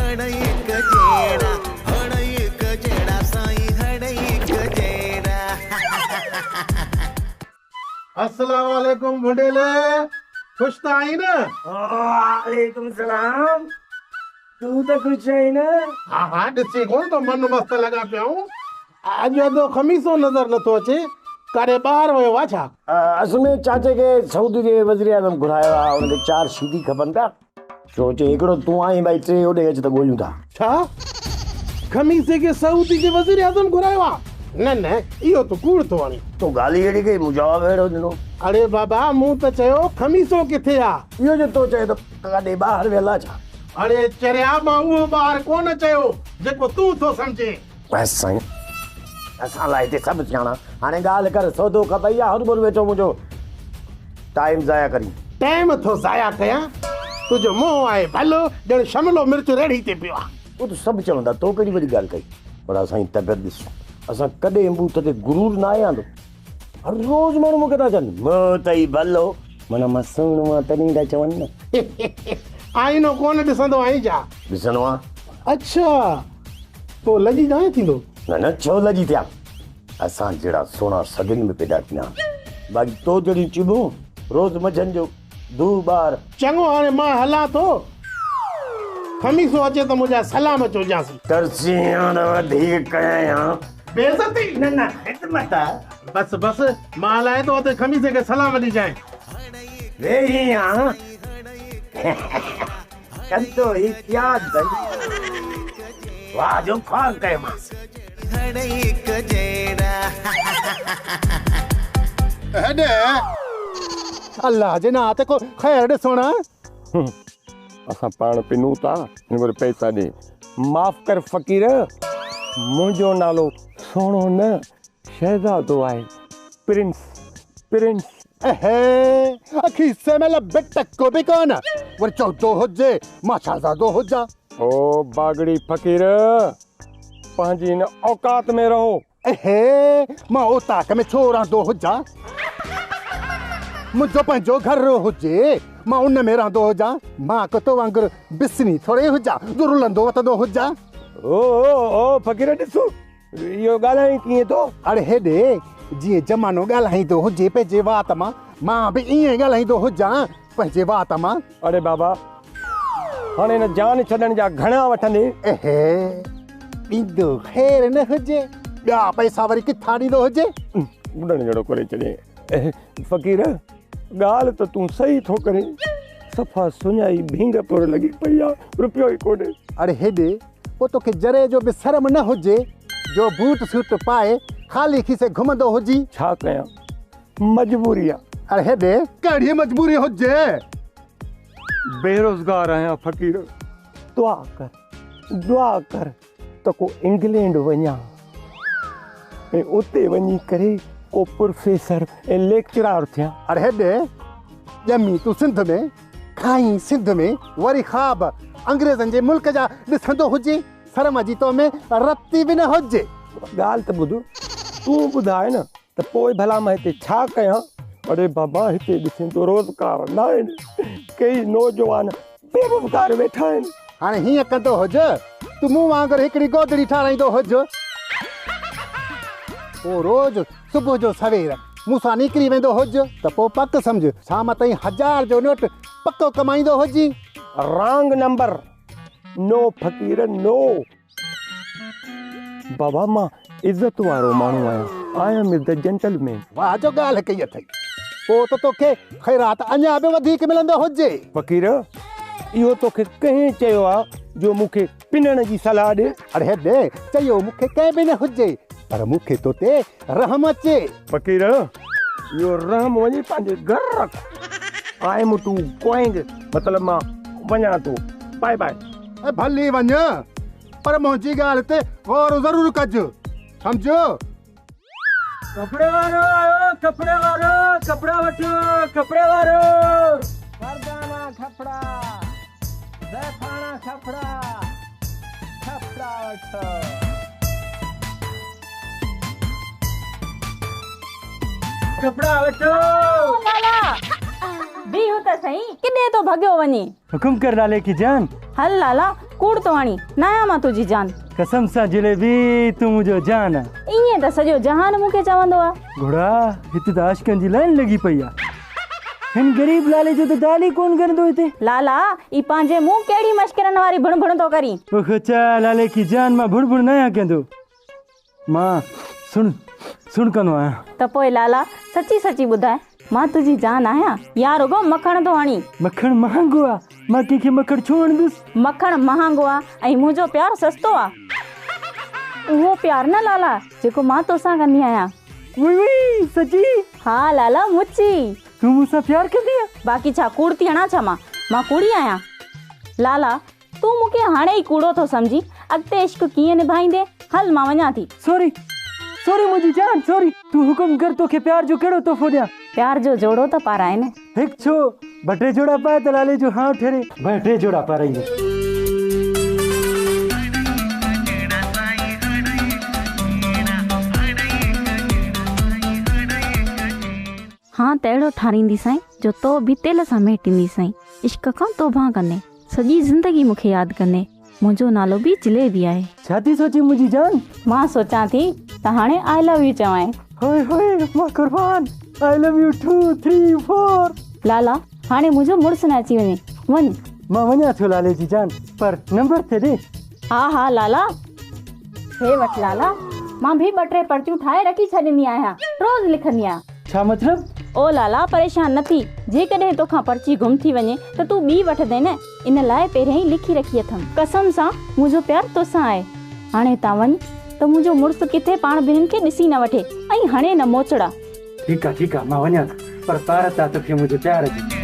हड़ एक जेड़ा, हड़ एक जेड़ा साईं, हड़ एक जेड़ा। अस्सलाम वालेकुम बुंडेले, खुश त आहीं न? वालेकुम सलाम। तूं त ख़ुशि आहीं न? हा हा, ॾिसी कोन तो मन मस्त लॻा पिया आहियूं। अॼु अधो ख़मीसो नज़र नथो अचे, काॾे ॿाहिरि वियो आहे छा? असल में चाचे खे सऊदी जे वज़ीर आज़म घुरायो आहे, हुनखे 4 शीदी खपनि पिया। छो चए हिकिड़ो तूं आहीं भाई, 3 होॾे अच त ॻोल्हियूं था। छा ख़मीसे खे सऊदी जे वज़ीर आज़म घुरायो आहे? न न, इहो त कूड़ थो हणे। तो ॻाल्हि अहिड़ी कई, मूं जवाबु अहिड़ो ॾिनो। अरे बाबा, मूं त चयो ख़मीसो किथे आहे? इहो जो तो चए त काॾे ॿाहिरि वियल आहे छा? अरे चरिया, मां उहो ॿाहिरि कोन चयो जेको तूं थो सम्झे। बसि साईं, असां लाइ हिते सभु सियाणा। हाणे ॻाल्हि कर, सौदो खपई या हर वेठो मुंहिंजो टाइम ज़ाया करी? टाइम थो ज़ाया कयां? तुंहिंजो मुंहुं आहे भलो, ॼण शमलो मिर्च रेड़ी ते पियो आहे। उहो त सभु चवंदा, तो कहिड़ी वॾी ॻाल्हि कई। पर असांजी तबियत ॾिस, असां कॾहिं बूथ ते गुरूर न आहे आंदो। हर रोज़ माण्हू मूंखे था चवनि मुंहुं अथई भलो, माना मां सुहिणो आहियां तॾहिं था चवनि न। आईनो कोन ॾिसंदो आहीं छा? ॾिसंदो आहियां। अच्छा, पोइ लॼी न थींदो? न न, छो लॼी थियां? असां जहिड़ा सुहिणा सदियुनि में पैदा थींदा, बाक़ी तो जहिड़ियूं चिबूं रोज़ मंझंदि जो धू ॿार। चङो, हाणे मां हलां थो, ख़मीसो अचे त मुंहिंजा सलाम चवजांसि। तरसी वधीक कयां बेइज़ती? न न, ख़िदमत आहे। बस बस, मां हलाए थो, त ख़मीसे खे सलाम ॾिजांइ। वेही आहियां कंदो ही प्यार भाई, वाह जो ख़्वाब कयोमांसि। हड़ एक जेड़ा। हेॾे अल्लाह जे नां ते को ख़ैर ॾिसण। असां पाण पिनूं था, हिन वरी पैसा ॾे। माफ़ कर फ़क़ीर, मुंहिंजो नालो सुहिणो न शहज़ादो आहे, प्रिंस प्रिंस। एहे, खीसे में लबे टको बि कोन, वरी चवंदो हुजे मां शहज़ादो हुजां। ओ बागड़ी फ़क़ीर, पंहिंजी हिन औकात में रहो। एहे, मां औताक में छो रहंदो हुजां? मुंहिंजो पंहिंजो घर हुजे, मां उन में रहंदो हुजां। मां कुतो वांगुरु बिसनी थोरे हुजां जो रुलंदो वतंदो हुजां। ओ ओ ओ फ़क़ीर, ॾिसो इहो ॻाल्हाए कीअं थो। अड़े हेॾे, जीअं ज़मानो ॻाल्हाईंदो हुजे पंहिंजे वात मां, मां बि ईअं ॻाल्हाईंदो हुजां पंहिंजे वात मां। अड़े बाबा, हाणे हिन जान छॾण जा घणा वठंदे? एहे, ॾींदो ख़ैर न हुजे, ॿिया पैसा वरी किथां ॾींदो हुजे? ॿुॾण जहिड़ो करे छॾे। फ़क़ीर, ॻाल्हि त तूं सही थो करें, सफ़ा सुञाई भींगपुर लॻी पई आहे, रुपियो ई कोन्हे। अड़े हेॾे, पोइ तोखे ज़रे जो बि शर्म न हुजे जो बूट सूट पाए ख़ाली खीसे घुमंदो हुजी? छा कयां, मजबूरी आहे। अरे हेॾे, कहिड़ी मजबूरी हुजे? बेरोज़गार आहियां फ़क़ीर, दुआ कर दुआ कर त को इंग्लैंड वञा ऐं उते वञी करे को प्रोफेसर ऐं लेक्चरार थियां। अरे हेॾे, ॼमी तूं सिंध में, खाई सिंध में, वरी ख़्वाब अंग्रेज़नि जे मुल्क जा ॾिसंदो हुजे, शर्म जी तो में रती बि न हुजे। ॻाल्हि त ॿुध, तूं ॿुधाए न त पोइ भला मां हिते छा कयां? अरे बाबा, हिते ॾिसें थो रोज़गार न आहिनि, कई नौजवान बेरोज़गार वेठा आहिनि। हाणे हीअं कंदो हुज, तूं मूं वांगुरु हिकिड़ी गोदड़ी ठाराईंदो हुज, पोइ रोज़ सुबुह जो सवेर मूंसां निकिरी वेंदो हुज, त पोइ पक सम्झ शाम ताईं 1000 जो नोट पको कमाईंदो हुजी। रॉन्ग नंबर, नो फ़क़ीर नो। बाबा, मां इज़त वारो माण्हू आहियां, I am the gentleman. वाह जो ॻाल्हि कई अथई, पोइ त तोखे ख़ैरात अञा बि वधीक मिलंदो हुजे। फ़क़ीर, इहो तोखे कंहिं चयो आहे जो मूंखे पिनण जी सलाह ॾे? अरे हेॾे, चयो मूंखे कंहिं बि न हुजे, पर मूंखे तो ते रहम अचे। फ़क़ीर, इहो रहम वञी पंहिंजे घर रख। I am to going, मतिलबु मां वञा थो, बाय बाय। भली वञ, पर मुंहिंजी ॻाल्हि ते गौर ज़रूरु कजो, सम्झो? कपिड़े वारो आयो, कपिड़े वारो, कपिड़ा वठो, कपिड़े वारो। मर्दाना कपिड़ा, ज़ैफाना कपिड़ा, कपिड़ा वठो। कपिड़ा वठो। लाला बीहो त सही, किॾे तो भॻियो वञी? हुकुम कर लाले की जान। हल लाला, कूड़ थो हणी, न आहियां मां तुंहिंजी जान। कसम सां जलेबी, तूं मुंहिंजो जान आहे। ईअं त सॼो जहान मूंखे चवंदो आहे। घोड़ा, हिते त आशिकनि जी लाइन लॻी पई आहे। हिन ग़रीब लाले जो त दाल ई कोन कंदो हिते। लाला, ई पंहिंजे मुंहुं कहिड़ी मश्करनि वारी भुण भुण थो करीं? ओ ख़चा, लाले की जान, मां भुण भुण न आहियां कंदो, मां सुण सुण कंदो आहियां। त पोइ लाला, सची सची ॿुधाए, मां तुंहिंजी जान आहियां या रुगो मखण थो हणी? मखण महांगो आहे, मां कंहिंखे मखण छो हणंदुसि? मखण महांगो आहे ऐं मुंहिंजो प्यार सस्तो आहे। उहो प्यार न लाला, जेको मां तोसां कंदी आहियां। उई उई, सची? हा लाला, मुची। तूं मूंसां प्यार कंदी आहीं? बाक़ी छा कूड़ थी हणां छा मां? मां कूड़ी आहियां? लाला, तूं मूंखे हाणे ई कूड़ो थो सम्झी, अॻिते इश्क कीअं निभाईंदे? हल, मां वञा थी। सॉरी सॉरी मुंहिंजी जान, सॉरी। तूं हुकुम कर, तोखे प्यार जो कहिड़ो तोहफ़ो ॾियां? प्यार जो जोड़ो त पाराए न। हिकु छो, ॿ टे जोड़ा पाए त लाले जो हांव ठहिरे। ॿ टे जोड़ा पाराईंदुसि। हा त अहिड़ो ठारींदी साईं जो तो बि तेल सां मेटींदी साईं। इश्क खां तोबा कंदे, सॼी ज़िंदगी मूंखे यादि कंदे। मुंहिंजो नालो बि जलेबी आहे। छा थी सोची मुंहिंजी जान? मां सोचां थी त हाणे I love you चवां। होए होए, मां कुर्बान, I love you 2 3 4। लाला, हाणे मुंहिंजो मुड़ुसु न अची वञे, वञ। मां वञा थो लाले जी जान, पर नंबर त ॾे। हा हा लाला, हे वठि लाला, मां बि ॿ टे पर्चियूं ठाहे रखी छॾींदी आहियां, रोज़ लिखंदी आहियां। छा मतिलबु? ओ लाला, परेशान न थी, जेकॾहिं तोखां पर्ची गुम थी वञे त तूं ॿी वठंदे न, इन लाइ पहिरियां ई लिखी रखी अथमि। कसम सां मुंहिंजो प्यार तोसां आहे। हाणे हितां वञ त मुंहिंजो मुड़ुसु किथे पाण ॿिन्हिनि खे ॾिसी न वठे ऐं हणे न मोचड़ा। ठीकु आहे ठीकु आहे, मां वञा थो, पर पारत आहे तोखे मुंहिंजे प्यार जी।